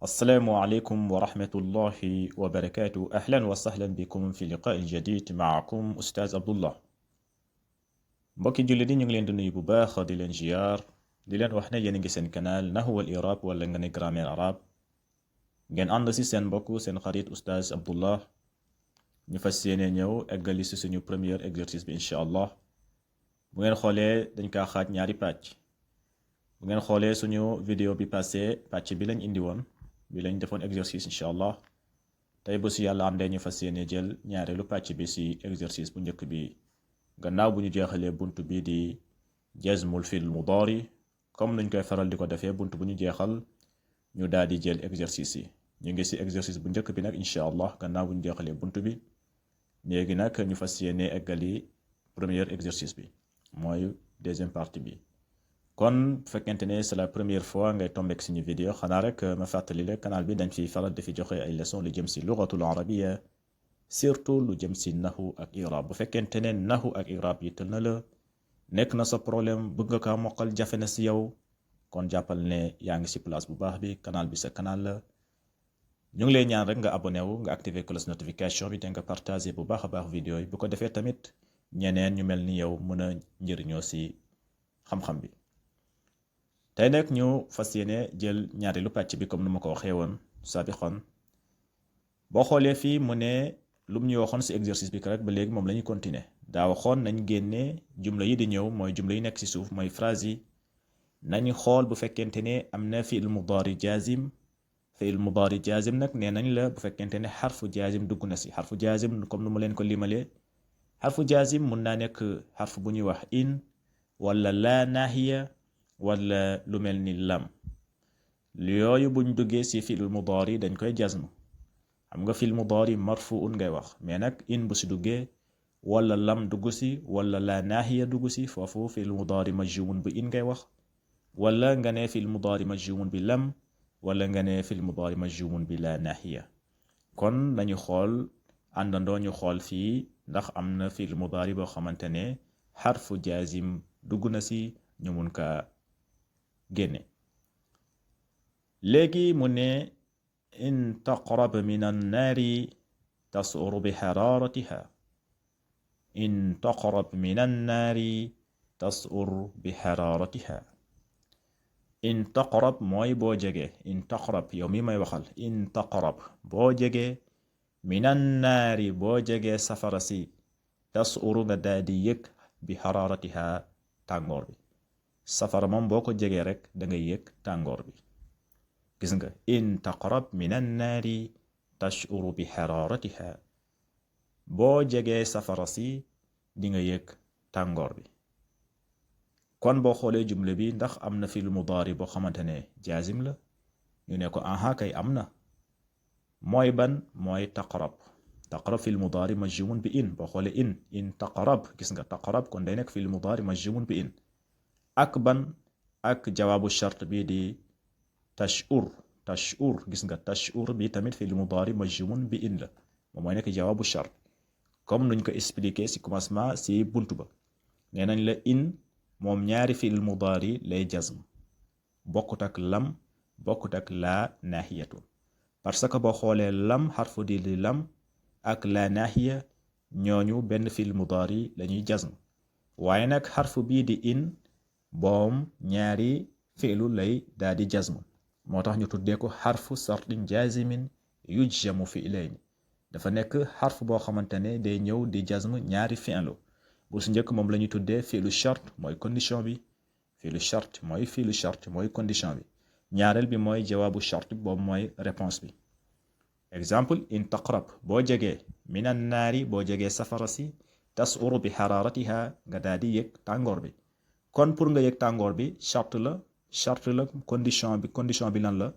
السلام عليكم ورحمة الله وبركاته. أهلا وسهلا بكم في لقاء جديد معكم أستاذ عبد الله. mbokki jullit yi ñu ngi leen di nuyu bu baax di leen ziar di leen wax ne yéen a ngi seen canal Nahwul I'rab wala nga ne grammaire arabe ngeen ànd si seen mbokk seen xarit Oustaz Abdullah ñu fas yéene ñëw eggali si suñu premier exercice bi incha allah. bu ngeen xoolee dañ kaa xaaj ñaari pàcc. bu ngeen xoolee suñu vidéo bi passé pàcc bi lañ indi woon bi lañ defoon exercice incha allah. tey bu si yàlla àndee ñu fas yéene jël ñaareelu pàcc bi si exercice bu njëkk bi gannaaw bu ñu jeexalee bunt bi di jazmul fil mudaari comme nuñ koy faral di ko defee bunt bu ñu jeexal ñu daal di jël exercice yi. ñu ngi si exercice bu njëkk bi nag incha allah gannaaw bu ñu jeexalee bunt bi léegi nag ñu fas yéene eggali premier exercice bi mooy deuxième partie bi. kon bu fekkente ne c'est la première fois ngay tombeek suñu vidéo xanaa rek ma fàttali la canal bi dañ fiy faral di fi joxe ay leçons lu jëm si lugatul arabiya surtout lu jëm si nahu ak irab. bu fekkente ne nahu ak irab yi tël na la nekk na sa problème bëgg nga kaa mokkal jafe na si yow kon jàppal ne yaa ngi si place bu baax bi canal bi sa canal la. ñu ngi lay ñaan rek nga abonné wu nga activer cloche notification bi te nga partager bu baax a baax vidéo yi bu ko defee tamit ñeneen ñu mel ni yow mën a njëriñoo si xam-xam bi. tey nag ñu fas yéene jël ñaareelu pàcc bi comme nu ma ko waxee woon sabiqan. boo xoolee fii mu ne lu mu ñu waxoon si exercice bi rek ba léegi moom la ñuy continuer. daa waxoon nañ génne jumla yi di ñëw mooy jumla yi nekk si suuf mooy phrase yi nañ xool bu fekkente ne am na fi'il mudaari jaazim. fi'il mudaari jaazim nag nee nañ la bu fekkente ne xarfu jaazim dugg na si. xarfu jaazim comme nu ma leen ko limalee xarfu jaazim mun naa nekk xarfu bu ñuy wax in wala laa naahiya wala lu mel ni lam. yooyu buñ duggee si fi'il mudaari dañ koy jazm. xam nga fi'il mudaari marfuun ngay wax mais nag in bu si duggee wala lam dugg si wala la naahiya dugg si foofu fi'il mudaari majzumun bi in ngay wax wala nga ne fi'il mudaari majzumun bi lam wala nga ne fi'il mudaari majzumun bi la naahiya. kon nañu xool àndandoo ñu xool fii ndax am na fi'il mudaari boo xamante ne xarfu jaazim dugg na si ñu mun ka génne. léegi mu ne in taqrab min annaari tas'ur bi xaraaratiha. in taqrab min annaari tas'ur bi xaraaratiha. in taqrab mooy boo jege. in taqrab yow mi may waxal in taqrab boo jege min annaari boo jege safara si tas'ur nga daal di yëg bi xaraaratiha tàngoor bi. safara moom boo ko jegee rek da ngay yëg tàngoor bi. gis nga in taqrab min annaari tash'uru bi xaraaratiha boo jegee safara si di nga yëg tàngoor bi. kon boo xoolee jumle bi ndax am na fi'il mudaari boo xamante ne jaazim la ñu ne ko aha kay am na. mooy ban mooy taqrab. taqrab fi'il mudaari majzumun bi in. boo xoolee in taqrab gis nga taqrab kon day nekk fi'il mudaari majzumun bi in. ak ban ak jawaabu shart bi di tash'ur. tash'ur gis nga tash'ur bi tamit fi'il mudaari majzumun bi in la moom mooy nekk jawaabu shart comme nuñ ko expliqué si commencement si buntu ba. nee nañ la in moom ñaari fi'il mudaari lay jazm bokkut ak lam bokkut ak laa naahiyatu. parce que boo xoolee lam xarfu di li lam ak laa naahiya ñooñu benn fi'il mudaari lañuy jazm waaye nag xarfu bii di in boom ñaari fi'lu lay daal di jazm moo tax ñu tuddee ko xarfu sartin jazimin yujzamu fi'layni. dafa nekk xarfu boo xamante ne day ñëw di jazm ñaari fi'lu. bu su njëkk moom la ñuy tuddee fi'lu shart mooy condition bi. fi'lu shart mooy condition bi. ñaareel bi mooy jawaabu shart boobu mooy réponse bi. exemple in taqrab boo jegee minan naari boo jegee safara si tas'uru bi xaraaratiha nga daal di yëg tàngoor bi. kon pour nga yëg tàngoor bi charte la condition bi lan la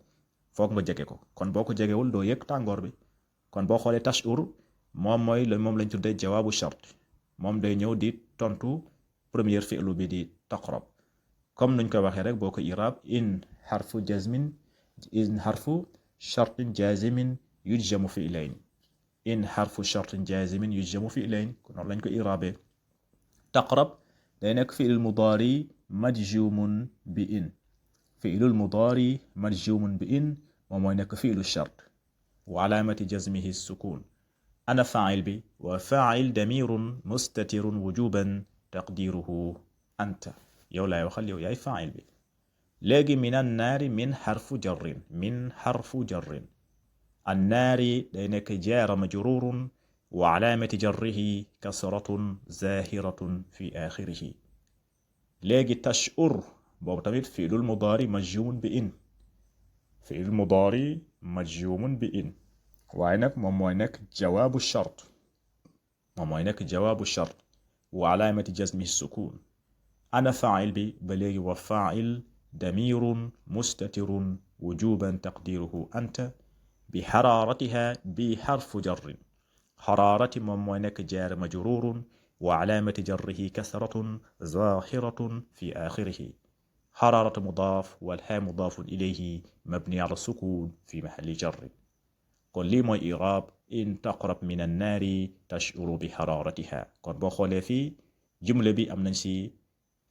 foog nga jege ko. kon boo ko jegewul doo yëg tàngoor bi. kon boo xoolee tash'ur moom lañ tuddee jawaabu charte moom day ñëw di tontu première fi'lu bi di taqrab. comme nuñ koy waxee rek boo ko irab in xarfu shartin jazimin yujzamu fi'layn. in xarfu shartin jazimin yujzamu fi'layn kon noonu lañ ko irabee. taqrab day nekk fi'il mudaari majzumun bi in. fi'ilul mudaari majzumun bi in moom mooy nekk fi'lu shart wa alaamati jazmihi sukun ana faa'il bi wa faa'il damirun mustatirun wujuban taqdiruhu anta yow laay waxal yow yaay faa'il bi léegi min annaari min xarfu jarrin annaari day nekk jaara majrurun wa alaamati jarrihi kasratun zahiratun fi axirihi léegi tash'ur boobu tamit fi'lul mudaari majzumun bi in fi'lul mudaari majzumun bi in waaye nag moom mooy nekk jawaabu shart wa alaamati jazmi sukun ana faa'il bi ba léegi wa faa'il damirun mustatirun wujuban taqdiruhu anta bi xaraaratiha bi xarfu jarrin xaraarati moom mooy nekk jaar majrurun wa alaamati jarrihi kasratun zaahiratun fi aaxirihi xaraaratu mudaaf wal haa mudaafun ilayhi mabni ala sukun fi maxalli jarrin kon lii mooy i'raab in taqrab min annaari tash'uru bi xaraaratiha kon boo xoolee fii jumla bi am nañ si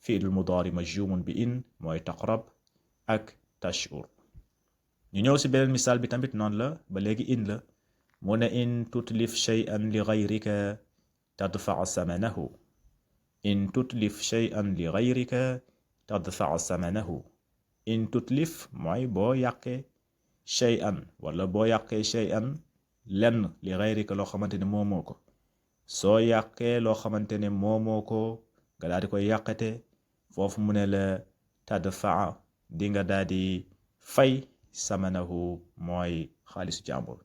fi'lul mudaari majzumun bi in mooy taqrab ak tash'ur ñu ñëw si beneen misaal bi tamit noonu la ba léegi in la mu ne in tutlif shay'an li gayrika tadfa'a samanahu in tutlif shay'an li gayrika tadfa'a samanahu in tutlif mooy boo yàqee shay'an wala boo yàqee shay'an lenn li gayrika loo xamante ne moomoo ko soo yàqee loo xamante ne moomoo ko nga daal di koy yàqate foofu mu ne la tadfa'a di nga daal di fay samanahu mooy xaalisu jàmbur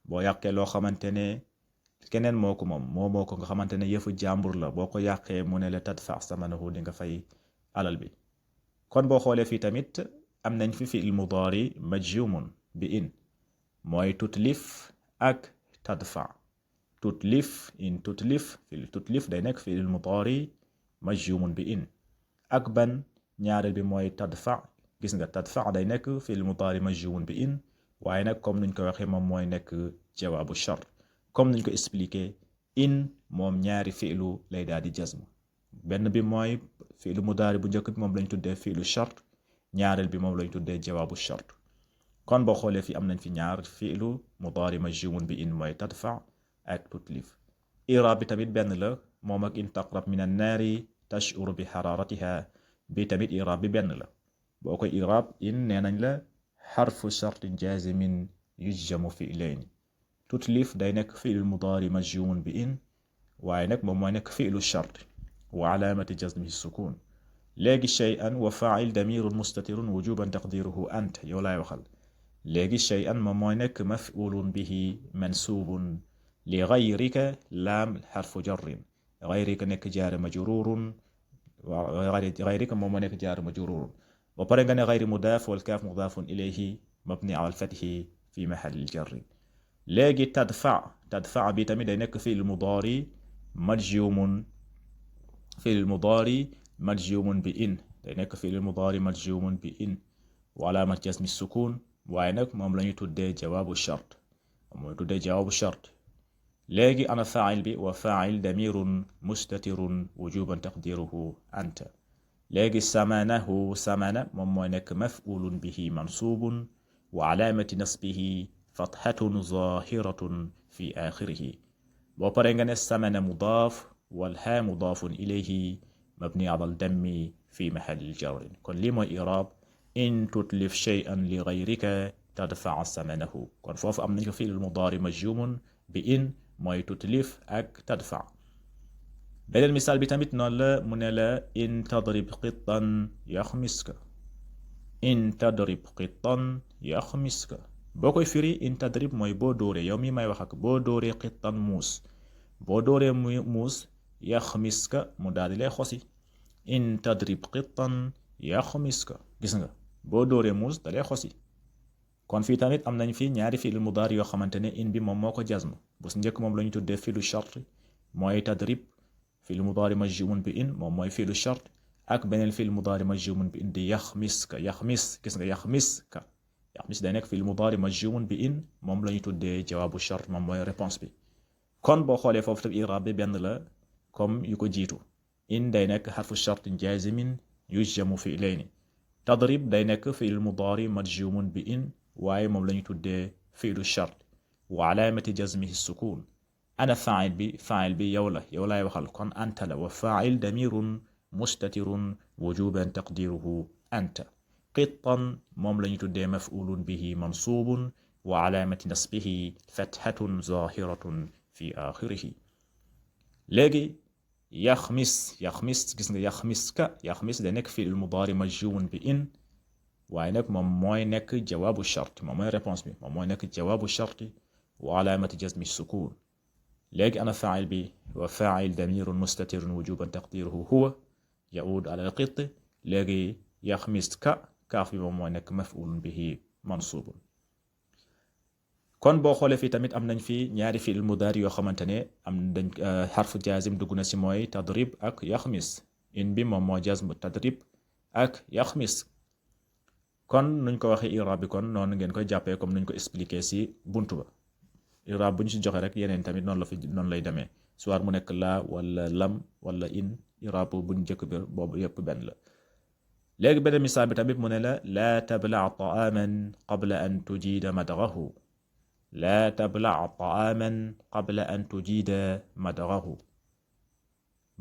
boo yàqee loo xamante ne keneen moo ko moom moomoo ko nga xamante ne yëfu jàmbur la boo ko yàqee mu ne la tadfa samanahu di nga fay alal bi kon boo xoolee fii tamit am nañ fi fi'il mudaari majzumun bi in mooy tutlif ak tadfa tutlif in tutlif day nekk fi'il mudaari majzumun bi in ak ban ñaareel bi mooy tadfa gis nga tadfa day nekk fi'il mudaari majzumun bi in waaye nag comme nuñ ko waxee moom mooy nekk jawaabu shart comme nuñ ko expliqué in moom ñaari fi'lu lay daal di jazm benn bi mooy fi'lu mudaari bu njëkk bi moom lañ tuddee fi'lu shart ñaareel bi moom lañ tuddee jawaabu shart kon boo xoolee fi am nañ fi ñaar fi'lu mudaari majzumun bi in mooy tadfa ak tutlif i'raab bi tamit benn la moom ak in taqrab min annaari tash'uru bi xaraaratiha bi tamit i'raab bi benn la boo koy i'raab in nee nañ la xarfu shartin jaazimin yujzamu fi'layni tutlif day nekk fi'lu mudaari majzumun bi in waaye nag moom mooy nekk fi'lu shart wa alaamati jazmihi sukun léegi shay'an wa faa'il damirun mustatirun wujuban taqdiruhu ant yow laay waxal léegi shay'an moom mooy nekk maf'ulun bihi mansubun li gayrika laam xarfu jarrin gayrika nekk jaari majrurun gayrika moom moo nekk jaari majrurun ba pare nga ne gayri mudaaf wal kaaf mudaafun ilayhi mabni ala al-fathi fi mahalli al-jarri léegi tadfa bi tamit day nekk fi'il mudaari majzumun bi in day nekk fi'il mudaari majzumun bi in wa alaamat jazmi sukun waaye nag moom la ñuy tuddee jawaabu shart mooy tuddee jawaabu shart léegi ana faa'il bi wa faa'il damirun mustatirun wujuban taqdiruhu anta léegi samana moom mooy nekk maf'ulun bihi mansubun wa alaamati nasbihi fathatun zahiratun fi axirihi boo pare nga ne samana mudaaf wal haa mudaafun ilayhi mabni ala al-dammi fi mahalli jarrin kon lii mooy i'raab in tutlif shay'an li gayrika tadfa'a samanahu kon foofu am nañ ko fi'il mudaari majzumun bi in mooy tutlif ak tadfa beneen misaal bi tamit noonu la mu ne la in tadrib qittan yaxmiska boo koy firi in tadrib mooy boo dóoree yow mi may wax ak boo dóoree qittan muus boo dóoree muus yaxmiska mu daal di lay xosi in tadrib qittan yaxmiska gis nga boo dóoree muus da lay xosi kon fii tamit am nañ fi ñaari fi'il mudaari yoo xamante ne in bi moom moo ko jazm bu si njëkk moom la ñu tuddee fi'lu shart mooy tadrib fi'il mudaari majzumun bi in moom mooy fi'lu shart ak beneen fi'il mudaari majzumun bi in di yaxmiska gis nga yaxmis day nekk fi'il mudaari majzumun bi in moom la ñu tuddee jawaabu shart moom mooy réponse bi kon boo xoolee foofu tam i'raab bi benn la comme yu ko jiitu in day nekk xarfu shartin jaazimin yujzamu fi'layni tadrib day nekk fi'il mudaari majzumun bi in waaye moom la ñu tuddee fiilu shart wa alaamati jazmihi sukun ana faa'il bi yow laay waxal kon anta la wa faa'il damirun mustatirun wujuban taqdiruhu anta qittan moom la ñu tuddee maf'ulun bihi mansubun wa alaamati nasbihi fathatun zahiratun fi axirihi léegi yaxmis gis nga yaxmis da nekk fi'il mudaari majzuum bi in waaye nag moom mooy nekk jawaabu shart moom mooy réponse bi moom mooy nekk jawaabu shart wa alaamati jazmi sukun léegi ana faa'il bi wa faa'il damirun mustatirun wujuban taqdiruhu huwa ya'uud ala al-qitt léegi yaxmis kaaf bi moom mooy nekk maf'ulun bihi mansubun kon boo xoolee fii tamit am nañ fi ñaari fi'il mudaari yoo xamante ne am dañ xarfu jaazim dugg na si mooy tadrib ak yaxmis in bi moom moo jazm tadrib ak yaxmis kon nuñ ko waxee i'raab bi kon noonu ngeen koy jàppee comme nuñ ko expliqué si buntu ba i'raab bu ñu si joxe rek yeneen tamit noonu lay demee soit mu nekk laa wala lam wala in i'raab bu ñu njëkk bi boobu yëpp benn la léegi beneen misaal bi tamit mu ne la laa tabla' ta'aaman qabla an tujiida madghahu laa tabla' ta'aaman qabla an tujiida madghahu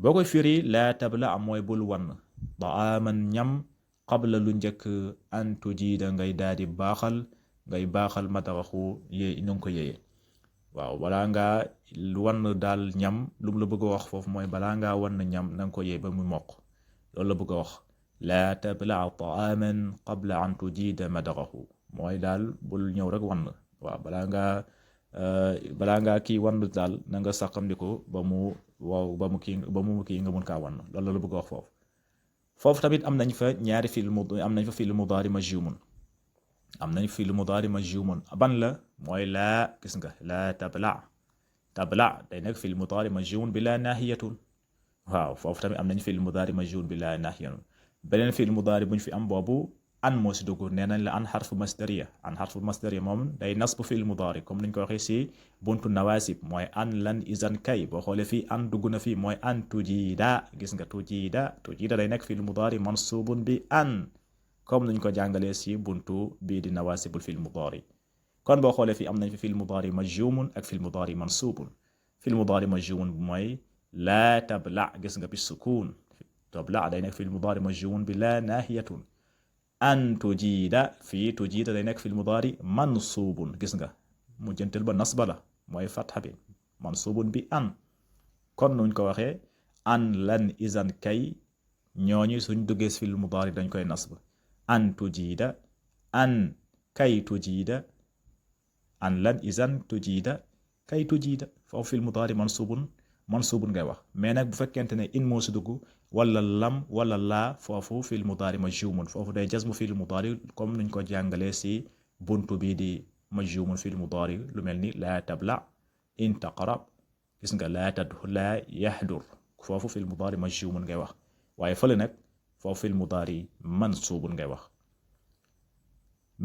boo koy firi laa tabla' mooy bul wan ta'aaman ñam qabla lu njëkk an tujiida ngay daal di baaxal madghahu yee nu ngi ko yéyee waaw balaa ngaa wan daal ñam lu mu la bëgg a wax foofu mooy balaa ngaa wan ñam na nga ko yee ba mu mokk loolu la bëgg a wax laa tabla' ta'aaman qabla an tujiida madghahu mooy daal bul ñëw rek wan waaw balaa ngaa kii wan daal na nga sàqamdiku ba mu kii nga mun kaa wan loolu la bëgg a wax foofu tamit am nañ fa ñaari fi'l mudaari majzuumun ban la mooy laa gis nga laa tabla' day nekk fi'l mudaari majzuumun bi laa naahiyatun waaw foofu tamit am nañ fi'l mudaari majzuumun bi laa naahiyatun beneen fi'l mudaari buñ fi am boobu an moo si dugg nee nañ la an xarfu masdariya moom day nasbu fi'l mudaari comme niñ ko waxee si buntu nawaasib mooy an lan izan kay boo xoolee fii an dugg na fii mooy an tujiida gis nga tujiida day nekk fi'l mudaari mansubun bi an comme niñ ko jàngalee si buntu bii di nawaasibul fi'l mudaari kon boo xoolee fii am nañ fi fi'l mudaari majzuumun ak fi'l mudaari mansubun fi'l mudaari majzuumun mooy laa tabla' gis nga bi sukuun tabla' day nekk fi'l mudaari majzuumun bi laa naahiyatun an tujiida fii tujiida day nekk fi'l mudaari mansuubun gis nga mujjantel ba nasba la mooy fatxa bi mansuubun bi an kon nuñ ko waxee an lan izan kay ñooñu suñ duggee si fi'l mudaari dañ koy nasb an tujiida an kay tujiida an lan izan tujiida kay tujiida foofu fi'l mudaari mansuubun ngay wax mais nag bu fekkente ne in moo si dugg wala lam wala laa foofu fi'l mudaari majzuumun foofu day jazmu fi'l mudaari comme nuñ ko jàngalee si buntu bii di majzuumun fi'l mudaari lu mel ni laa tabla' in taqra gis nga laa yahdur foofu fi'l mudaari majzuumun ngay wax waaye fële nag foofu fi'l mudaari mansuubun ngay wax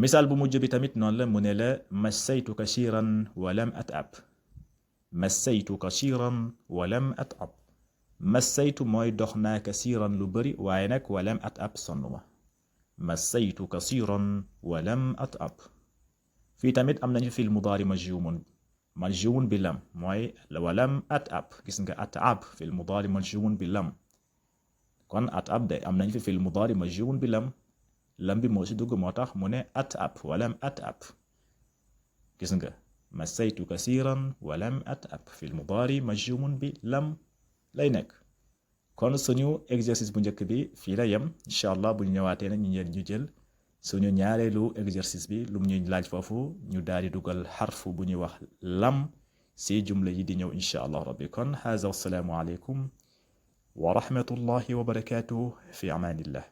misaal bu mujj bi tamit noonu la mu ne la massaytu kasiiran wa lam at'ab massaytu kasiiran wa lam at'ab massaytu mooy dox naa kasiiran lu bari waaye nag wa lam at'ab sonnuma massaytu kasiiran wa lam at'ab fii tamit am nañu fi'l mudaari majzuumun bi lam mooy wa lam at'ab gis nga at'ab fi'l mudaari majzuumun bi lam kon at'ab de am nañ fi fi'l mudaari majzuumun bi lam bi moo si dugg moo tax mu ne at'ab wa lam at'ab gis nga massaytu kasiiran wa lam at'ab fi'l mudaari majzuumun bi lam lay nekk kon suñu exercice bu njëkk bi fii la yem incha allah bu ñu ñëwaatee nag ñu jël suñu ñaareelu exercice bi lu mu ñuy laaj foofu ñu daal di dugal xarfu bu ñuy wax lam si jumla yi di ñëw incha allah rabbi kon haza wassalaamu aleykum wa rahmatullahi wa barakatuh fi amaanillah